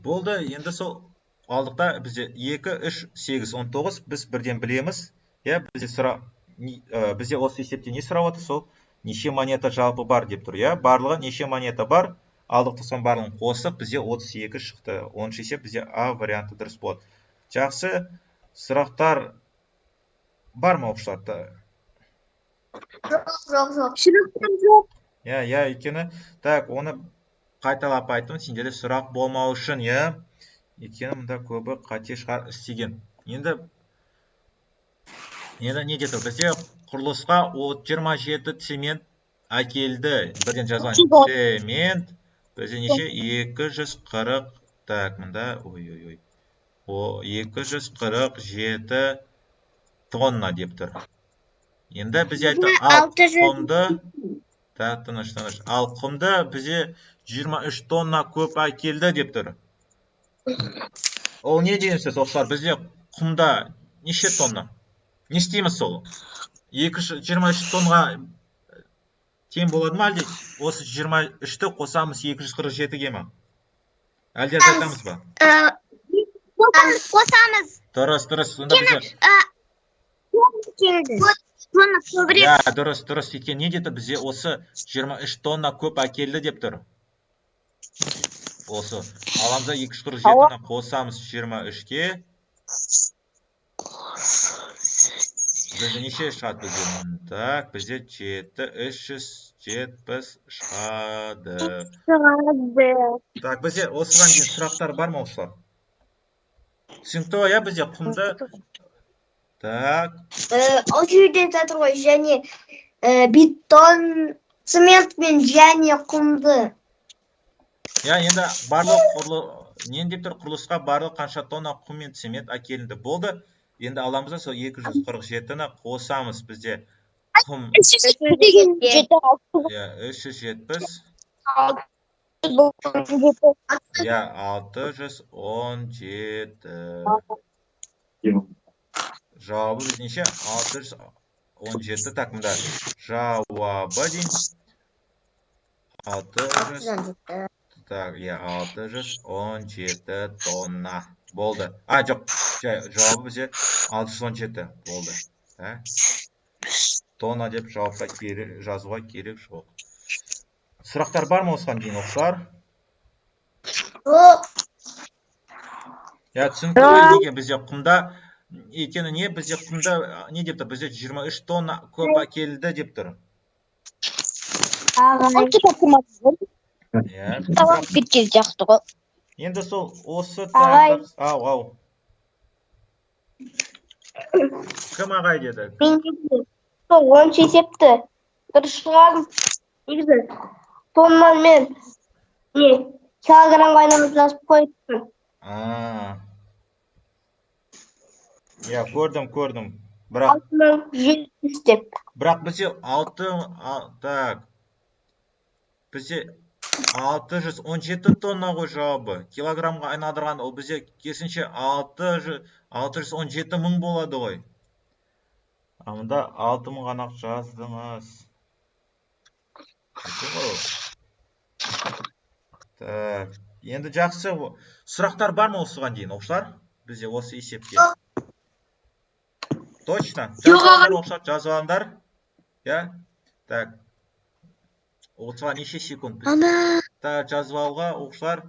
Болды, енді сол алдық та, бізде 2, 3, 8, 19 біз бірден білеміз. Иә, бізде сұра, бізде осы есепте не сұрап отыр? Сол неше монета жалпы бар деп тұр, иә? Барлығы неше монета бар? Алдық та, соның барлығын қосып, бізде 32 шықты. 10-есеп бізде А варианты дұрыс болады. Жақсы, сұрақтар. Бар ма, оқушылар? Жоқ, жоқ, жоқ. Сұрақтар жоқ. Иә, өйткені, так, оны қайталап айттым, сендерде сұрақ болмау үшін, иә. Өйткені мында көбі қате шығар істеген. Енді не деп тұр? Бізде құрылысқа 27 цемент әкелді. Бірден жазған цемент бізде неше? 240. Так, мында, ой, ой, ой. О, 247 тонна деп тұр. Енді бізде айтты, ал 600. құмды, так, тыныш, тыныш. Ал құмды бізде 23 тонна көп әкелді деп тұр. Ол не деген сөз, оқушылар? Бізде құмда неше тонна? Не істейміз сол? 223 тоннаға тең болады ма, әлде осы 23-ті қосамыз 247-ге ма? Әлде азайтамыз ба? Қосамыз, қосамыз. Дұрыс, дұрыс. Сонда бізде Келді. Тонна көбірек. Иә, дұрыс, дұрыс. Өйткені не деді? Бізде осы 23 тонна көп әкелді деп тұр. Осы аламыз да 247-ні қосамыз 23-ке. Бізде неше шығады бізде? Так, бізде 7370 шығады. Шығады. Так, бізде осыған дейін сұрақтар бар ма, оқушылар? Түсінікті ғой, иә, бізде құмды. Так, Ол жерде жатыр ғой, және бетон, цемент пен және құмды. Иә, енді барлық не деп тұр? Құрылысқа барлық қанша тонна құм мен цемент әкелінді? Болды. Енді аламыз да сол 247-ні қосамыз бізде. Құм, Деген жеті иә, 370, иә, 617. Жауабы біз неше? 617. Так, мында жауабы дейін. 600, так, иә, 617 тонна. Болды. А, жоқ, жай, жауабы бізде 617 болды. Так. Тонна деп жауапқа керек, жазуға керек жоқ. Сұрақтар бар ма осыған дейін, оқушылар? Жоқ. Иә, түсінікті ғой, неге бізде құмда, өйткені не, бізде құмда не деп тұр? Бізде 23 тонна көп әкелді деп тұр. Ағай. Иә. Таланып кеткен сияқты ғой. Енді сол осы Ағай. Ау, ау. Кім ағай деді? Мен сол 10-шы есепті дұрыс шығардым. Негізі тоннамен не килограммға айналып жазып қойыппын. А. Иә, көрдім, көрдім. Бірақ 6100 деп. Бірақ бізде 6, так. Бізде 617 тонна ғой жауабы. Килограммға айналдырғанда ол бізде керісінше 617 мың болады ғой. А мында 6 мың ғана жаздыңыз. Қате ғой ол. Так, енді жақсы. Сұрақтар бар ма осыған дейін, оқушылар? Бізде осы есепке. Точно? Жоқ. Жазып алыңдар, оқушылар, жазып алыңдар. Иә? Так. Осыған неше секунд? Ана. Так, жазып алуға, оқушылар,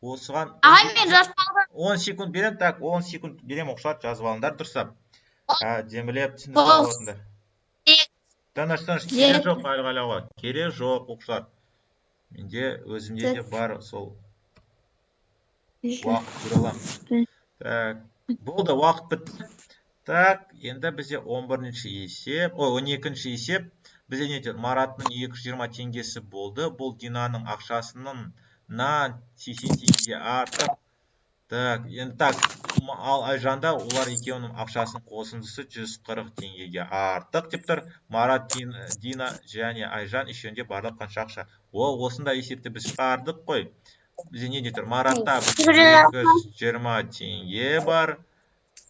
осыған Ағай, мен жазып алдым. 10 секунд беремін. Так, 10 секунд беремін, оқушылар, жазып алыңдар дұрыстап. Әдемілеп түсіндіріп 9, алатындар. Тыныш, тыныш, керек жоқ айғайлауға. Керек жоқ, оқушылар. Менде өзімде де бар сол уақыт, көре аламын. Так, болды, уақыт бітті. Так, енді бізде 11 есеп, ой, 12 есеп. Бізде не дейді? Мараттың 220 теңгесі болды. Бұл Динаның ақшасының нан 80 теңгеге артық. Так, енді, так, ал Айжанда олар екеуінің ақшасының қосындысы 140 теңгеге артық деп тұр. Марат, Дина және Айжан үшеуінде барлық қанша ақша? О, осындай есепті біз шығардық қой. Бізде не деп тұр? Маратта 220 теңге бар.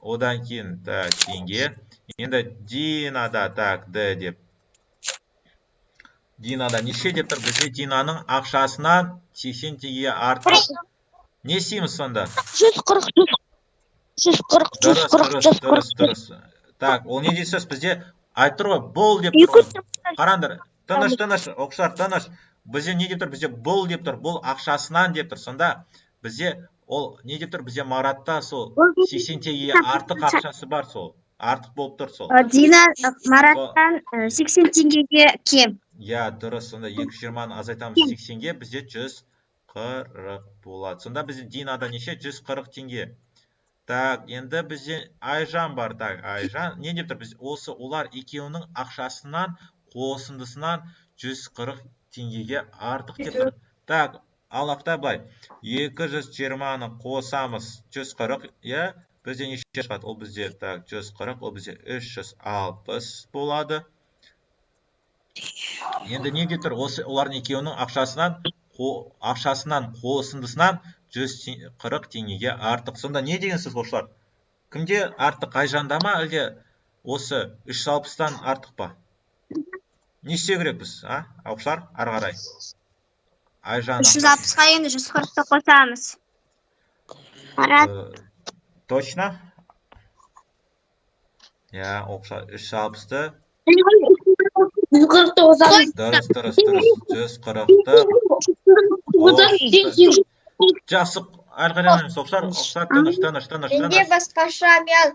Одан кейін, так, теңге. Енді Динада, так, Д деп. Динада неше деп тұр? Бізде Динаның ақшасынан 80 теңге артық. Не істейміз сонда? 140, 140, Дұрыс, 140, дұрыс, 140. дұрыс, дұрыс. Так, ол не деген сөз? Бізде айтып тұр ғой, бұл деп тұр Екі ғой. Қараңдар, тыныш, тыныш, оқушылар, тыныш. Бізде не деп тұр? Бізде бұл деп тұр, бұл ақшасынан деп тұр. Сонда бізде ол не деп тұр? Бізде Маратта сол 80 теңгеге артық ақшасы бар сол. Артық болып тұр сол. Дина Мараттан 80 теңгеге кем. Иә, дұрыс. Сонда 220-ны азайтамыз 80-ге, бізде 140 болады. Сонда бізде Динада неше? 140 теңге. Так, енді бізде Айжан бар. Так, Айжан не деп тұр? Біз осы олар екеуінің ақшасынан, қосындысынан 140 теңгеге артық деп тұр. Так, ал ақта былай. 220-ны қосамыз 140, иә? Бізде неше шығады? Ол бізде, так, 140, ол бізде 360 болады. Енді не деп тұр? Осы олардың екеуінің ақшасынан қосындысынан 140 теңгеге артық. Сонда не деген сөз, оқушылар? Кімде артық? Айжанда ма, әлде осы 360-тан артық па? Не істеу керекпіз, а? Оқушылар, ары қарай. Айжан. 360-қа енді 140-ты қосамыз. Марат. Точно? Иә, оқушылар, 360-ты 140-ты қосамыз. Дұрыс, дұрыс, дұрыс. 140-ты. Жақсы, әрі қарай алмаймыз, оқушылар, оқушылар, тыныш, тыныш, тыныш, Менде тыныш. басқаша, мен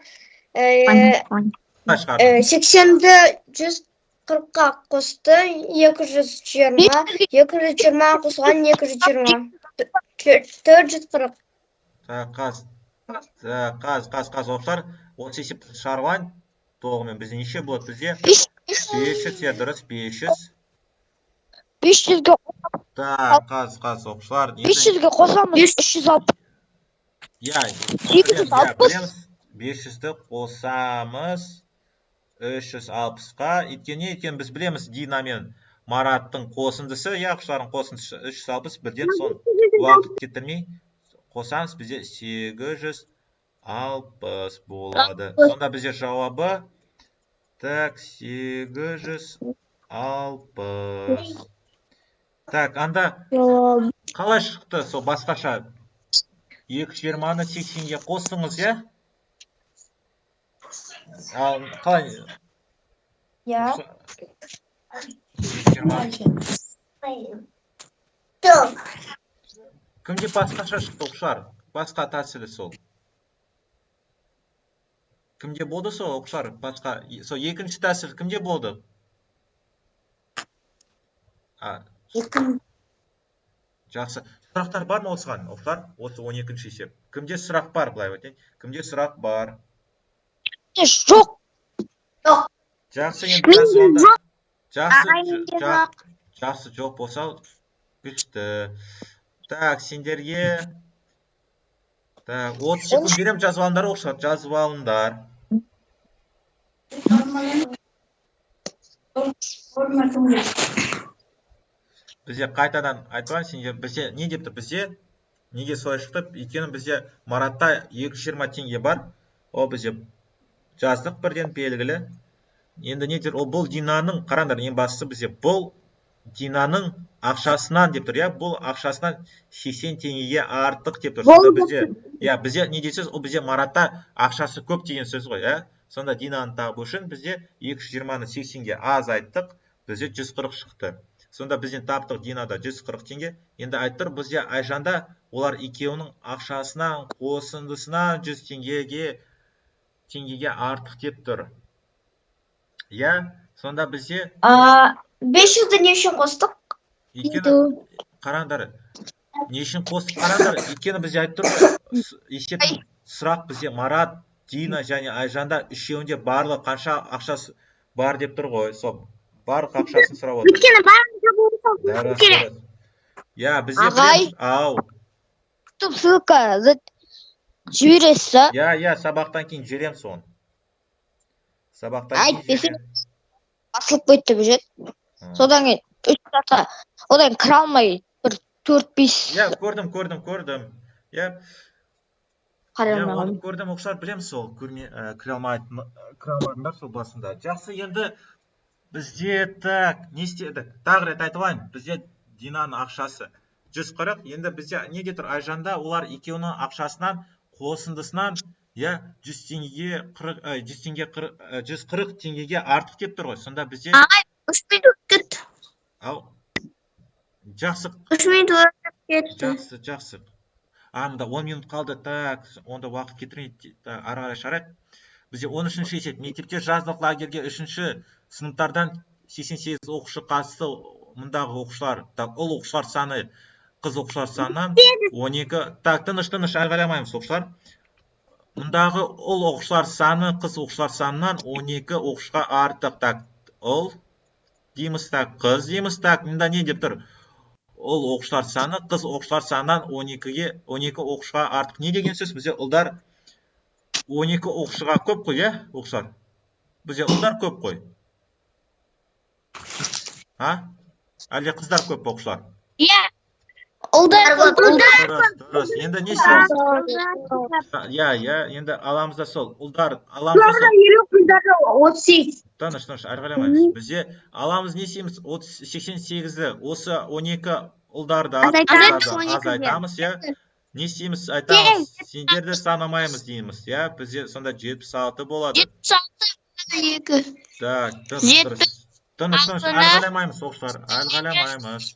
Қалай шығардың? 80-ді 140-қа қосты, 220, 220 қосылған 220. 440. Так, қаз. Так, қаз, қаз, қаз, оқушылар, осы есепті шығарып алайын. Толығымен бізде неше болады? Бізде 500, иә, дұрыс, 500. 500-ге. Так, қаз, қаз, оқушылар. Енді 500-ге қосамыз 360. Иә, 860. білеміз. 500-ді қосамыз 360-қа. Өйткені не? Өйткені біз білеміз, Дина мен Мараттың қосындысы, иә, оқушылардың қосындысы 360, бірден сон уақыт кетірмей қосамыз, бізде 860 болады. Сонда бізде жауабы, так, 860. Так, анда қалай шықты сол басқаша? 220-ны 80-ге қостыңыз, иә? Ал қалай? Иә. 220. Жоқ. Кімде басқаша шықты, оқушылар? Басқа тәсілі сол. Кімде болды сол, оқушылар? Басқа сол екінші тәсіл кімде болды? А, жақсы. Сұрақтар бар ма осыған, оқушылар? Осы 12 есеп. Кімде сұрақ бар, былай өтейін? Кімде сұрақ бар? Жоқ. Жақсы, енді жазып алыңдар. Жақсы, Ағай, менде жоқ. Жақсы, жоқ болса, күшті. Так, сендерге, так, 30 секунд беремін, жазып алыңдар, оқушылар, жазып алыңдар. Бізде қайтадан айтып, сендер бізде не деп тұр? Бізде неге солай шықты? Өйткені бізде Маратта 220 теңге бар. Ол бізде жаздық бірден, белгілі. Енді не дер? Ол бұл Динаның, қараңдар, ең бастысы бізде бұл Динаның ақшасынан деп тұр, иә, бұл ақшасынан 80 теңгеге артық деп тұр. Сонда бізде, иә, бізде не деген сөз? Ол бізде Маратта ақшасы көп деген сөз ғой, иә. Сонда Динаны табу үшін бізде 220-ны 80-ге азайттық, бізде 140 шықты. Сонда бізден таптық Динада 140 теңге. Енді айтып тұр, бізде Айжанда олар екеуінің ақшасынан, қосындысынан 100 теңгеге артық деп тұр. Иә, сонда бізде 500-ді не үшін қостық? Өйткені қараңдар, не үшін қостық, қараңдар, өйткені бізде айтып тұр ғой, есептің сұрақ бізде Марат, Дина және Айжанда үшеуінде барлығы қанша ақшасы бар деп тұр ғой, сол барлық ақшасын сұрап отыр. Өйткені барлығын табуымыз Дұрыс, керек. дұрыс. Иә, бізде Ағай. білеміз. Ау. Ссылка жібересіз а? Иә, иә, сабақтан кейін жіберемін соны. Сабақтан кейін Әйтпесе жіберемін. Басылып кетті бюджет. Содан кейін 3 сағатқа одан кіре алмай бір 4-5 Иә, көрдім, көрдім, көрдім. Иә, қарай иә, алмай оны қалдым. көрдім, оқушылар, білемін сол, көрме, кіре алмайтын, кіре алмадыңдар сол басында. Жақсы, енді бізде, так, не істедік? Тағы рет айтып алайын. Бізде Динаның ақшасы 140, енді бізде не деп тұр? Айжанда олар екеуінің ақшасынан, қосындысынан, иә, 100 теңгеге 40, 100 теңге 40, 140 теңгеге артық деп тұр ғой. Сонда бізде Ағай, 3 минут кетті. Ау. Жақсы. 3 минут өтіп кетті. Жақсы, жақсы. А, мында 10 минут қалды. Так, онда уақыт кетірмей, ары қарай шығарайық. Бізде 13-ші есеп. Мектепте жаздық лагерьге 3-ші сыныптардан 88 оқушы қатысты. Мұндағы оқушылар, так, ұл оқушылар саны қыз оқушылар санынан 12. Так, тыныш, тыныш, айғайламаймыз, оқушылар. Мұндағы ұл оқушылар саны қыз оқушылар санынан 12 оқушыға артық. Так, ұл дейміз, так, қыз дейміз. Так, мында не деп тұр? Ұл оқушылар саны қыз оқушылар санынан 12 оқушыға артық. Не деген сөз? Бізде ұлдар 12 оқушыға көп қой, иә, оқушылар? Бізде ұлдар көп қой. А? Әлде қыздар көп пе, оқушылар? Иә. Ұлдар көп. Дұрыс, дұрыс. Енді не істейміз? Иә, иә, енді аламыз да сол. Ұлдар аламыз да сол. 50, қыздары 38. Тыныш, тыныш, айғайламаймыз. Бізде аламыз, не істейміз? 88-ді осы 12 ұлдарды, Азайтамыз. артықтарды азайтамыз, иә. Не істейміз? Айтамыз, сендерді санамаймыз дейміз, иә. Бізде сонда 76 болады. 76 2. Так, дұрыс, дұрыс. Тыныш, тыныш, айғайламаймыз, оқушылар, айғайламаймыз.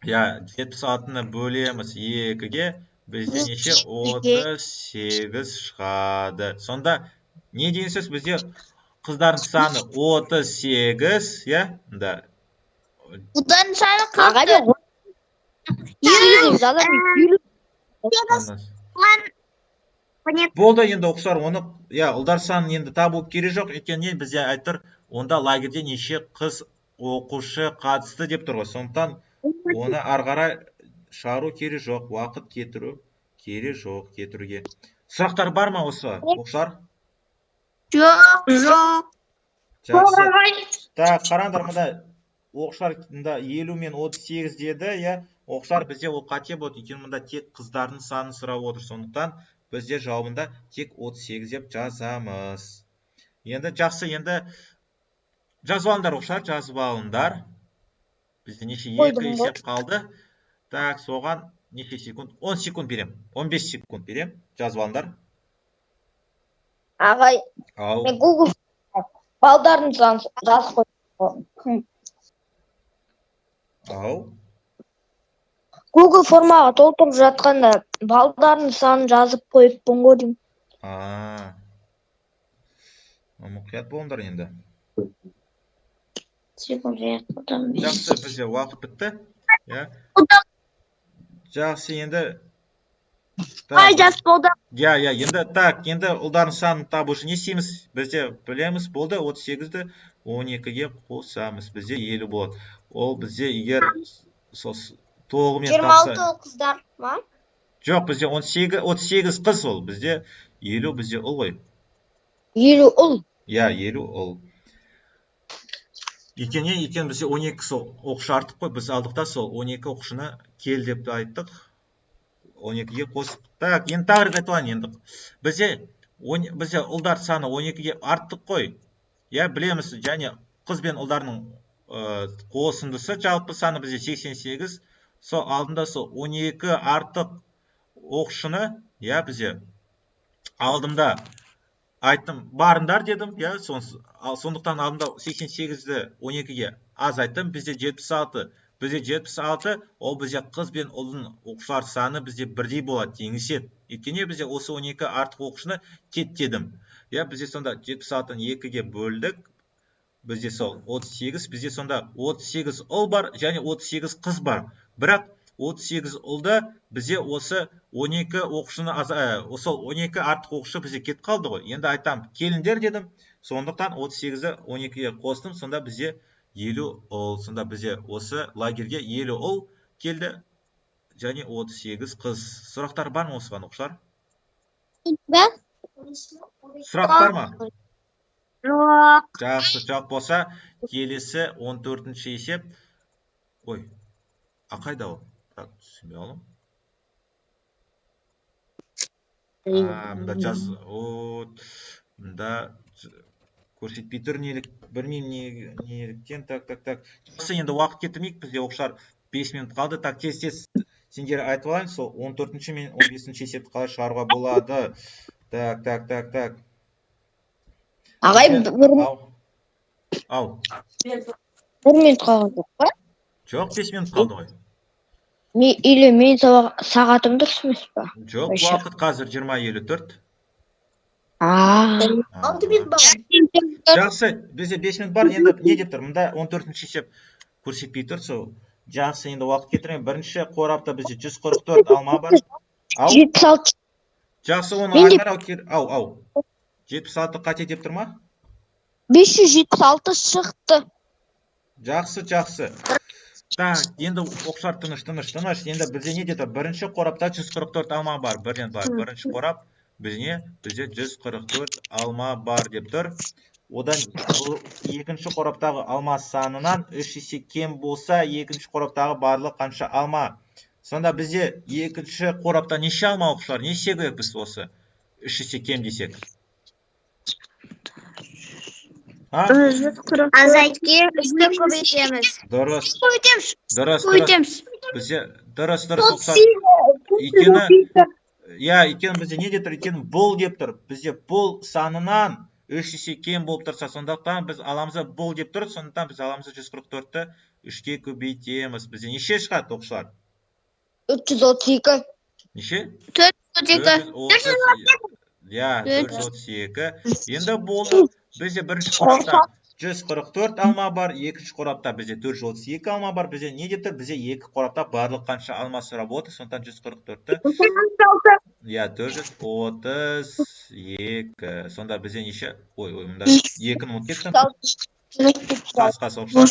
Иә, 76-ны бөлеміз 2-ге, бізде неше? 38 шығады. Сонда не деген сөз? Бізде қыздардың саны 38, иә? Да. Ұлдардың саны 44. 50. Болды енді, оқушылар, оны, иә, ұлдар санын енді табу керек жоқ, өйткені не бізде айтып тұр, онда лагерьде неше қыз оқушы қатысты деп тұр ғой. Сондықтан оны ары қарай шығару керек жоқ, уақыт кетіру керек жоқ кетіруге. Сұрақтар бар ма осы, оқушылар? Жоқ, жоқ. Жақсы. Так, қараңдар, мында, оқушылар, мында 50 мен 38 деді, иә. Оқушылар, бізде ол қате болды, өйткені мында тек қыздардың санын сұрап отыр. Сондықтан бізде жауабында тек 38 деп жазамыз. Енді жақсы, енді жазып алыңдар, оқушылар, жазып алыңдар. Бізде неше, екі Қойдым ғой. есеп қалды. Так, соған неше секунд? 10 секунд берем. 15 секунд берем. Жазып алыңдар. Ағай, Ал. мен Google балдардың санын жазып қойдым. Ау. Google формаға толтырып жатқанда балдардың санын жазып қойыппын ғой деймін. А. Мұқият болыңдар енді. Жақсы, бізде уақыт бітті. Иә. Жақсы, енді. Ай, Так, жас болды. иә, иә, енді, так, енді ұлдардың санын табу үшін не істейміз? Бізде білеміз, болды, 38-ді 12-ге қосамыз. Бізде 50 болады. Ол бізде егер сол толығымен тапса. 26 қыздар ма? Жоқ, бізде 18, 38 қыз ол. Бізде 50, бізде ұл ғой. 50 ұл. Иә, 50 ұл. Өйткені не? Өйткені бізде 12 сол оқушы артық қой. Біз алдық та сол 12 оқушыны кел деп айттық. 12-ге қосып. Так, енді тағы рет айтып алайын енді. Бізде ұлдар саны 12-ге арттық қой. Иә, білеміз, және қыз бен ұлдардың қосындысы жалпы саны бізде 88. Сол алдында сол 12 артық оқушыны, иә, бізде алдымда айттым, барыңдар дедім, иә, ал сондықтан алдында 88-ді 12-ге азайттым, бізде 76. Бізде 76, ол бізде қыз бен ұлдың оқушылар саны бізде бірдей болады, теңеседі. Өйткені бізде осы 12 артық оқушыны кет дедім. Иә, бізде сонда 76-ны 2-ге бөлдік. Бізде сол 38, бізде сонда 38 ұл бар және 38 қыз бар. Бірақ 38 ұлда бізде осы 12 оқушыны сол 12 артық оқушы бізде кетіп қалды ғой. Енді айтам, келіңдер дедім. Сондықтан 38-ді 12-ге қостым, сонда бізде 50 ұл. Сонда бізде осы лагерьге 50 ұл келді және 38 қыз. Сұрақтар бар ма осыған, оқушылар? Ба? Сұрақ бар ма? Жоқ. Жақсы, жоқ болса, келесі 14-ші есеп. Ой, а қайда ол? Так, түсінбей қалдым. А, мында жаз, о, мында көрсетпей тұр, нелік, білмеймін неліктен. Так, так, так. Жақсы, енді уақыт кетірмейік, бізде, оқушылар, 5 минут қалды. Так, тез тез сендер айтып алайын, сол 14-ші мен 15-ші есепті қалай шығаруға болады. Так, так, так, так. Ағай, Бізде- бір, Ау. Ау. бір минут қалған жоқ па? Жоқ, 5 минут қалды ғой. Или мен сағатым дұрыс емес па? Жоқ, Вообще. уақыт қазір 20:54. А. 6 минут бар. Жақсы, бізде 5 минут бар. Енді не деп тұр? Мында 14-ші есеп көрсетпей тұр сол. Жақсы, енді уақыт кетірмей. Бірінші қорапта бізде 144 алма бар. Ау, 76. жақсы, оны Менде- Айнар ау, ау. 76 қате деп тұр ма? 576 шықты. Жақсы, жақсы. Так, енді, оқушылар, тыныш, тыныш, тыныш. Енді бізде не деді? Бірінші қорапта 144 алма бар. Бірден былай, бірінші қорап бізде бізде 144 алма бар деп тұр. Одан бұл екінші қораптағы алма санынан 3 есе кем болса, екінші қораптағы барлық қанша алма? Сонда бізде екінші қорапта неше алма, оқушылар? Не істеу керекпіз осы 3 есе кем десек? А? Азайтке үшті көбейтеміз. Дұрыс, Көбейтеміз. дұрыс, дұрыс. Көбейтеміз. Бізде дұрыс, дұрыс, оқушылар. Өйткені, иә, өйткені бізде не деп тұр? Өйткені бұл деп тұр. Бізде бұл санынан 3 есе кем болып тұрса, сондықтан біз аламыз да, бұл деп тұр, сондықтан біз аламыз да 144-ті 3-ке көбейтеміз. Бізде неше шығады, оқушылар? 332. Неше? 432. 430. Иә, 432. Енді болды. Бізде бірінші қорапта 144 алма бар, екінші қорапта бізде 432 алма бар. Бізде не деп тұр? Бізде екі қорапта барлық қанша алма сұрап отыр, сондықтан 144-ті, иә, 432. Сонда бізде неше? Ой, ой, мында екіні ұмытып кеттім. Қас, қас, оқушылар.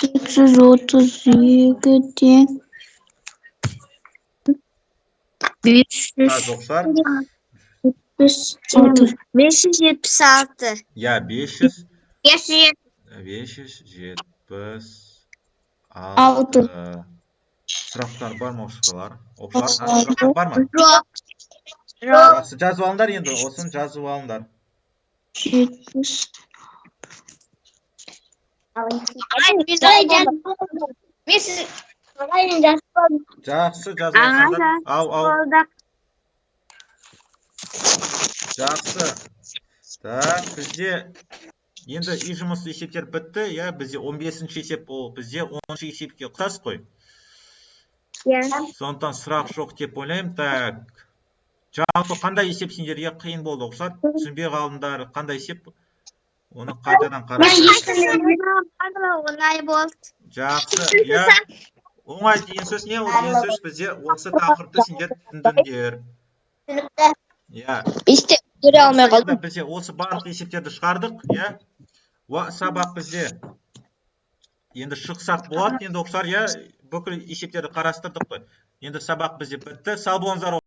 432 тең 500 Қас, оқушылар. 576. Иә, 500 500. 576. Сұрақтар бар ма, оқушылар? Оқушылар, а, сұрақтар бар ма? Жоқ. Жоқ. Жақсы, жазып алыңдар енді, осыны жазып алыңдар. 70. Мен сіз Жақсы, жазып алсаңдар. Ау, ау. Жақсы. Так, бізде енді үй жұмысы есептер бітті, иә, бізде 15-ші есеп, ол бізде 10-шы есепке ұқсас қой. Иә. Сондықтан сұрақ жоқ деп ойлаймын. Так. Жалпы қандай есеп сендерге қиын болды, оқушылар? Түсінбей қалдыңдар, қандай есеп? Оны қайтадан қарап. Оңай болды. Жақсы, иә. Оңай деген сөз не? Ол деген сөз бізде осы тақырыпты сендер түсіндіңдер. Иә. Бесте көре алмай қалдым. Енді бізде осы барлық есептерді шығардық, иә. Сабақ бізде енді шықсақ болады енді, оқушылар, иә, бүкіл есептерді қарастырдық қой. Енді сабақ бізде бітті. Сау болыңыздар.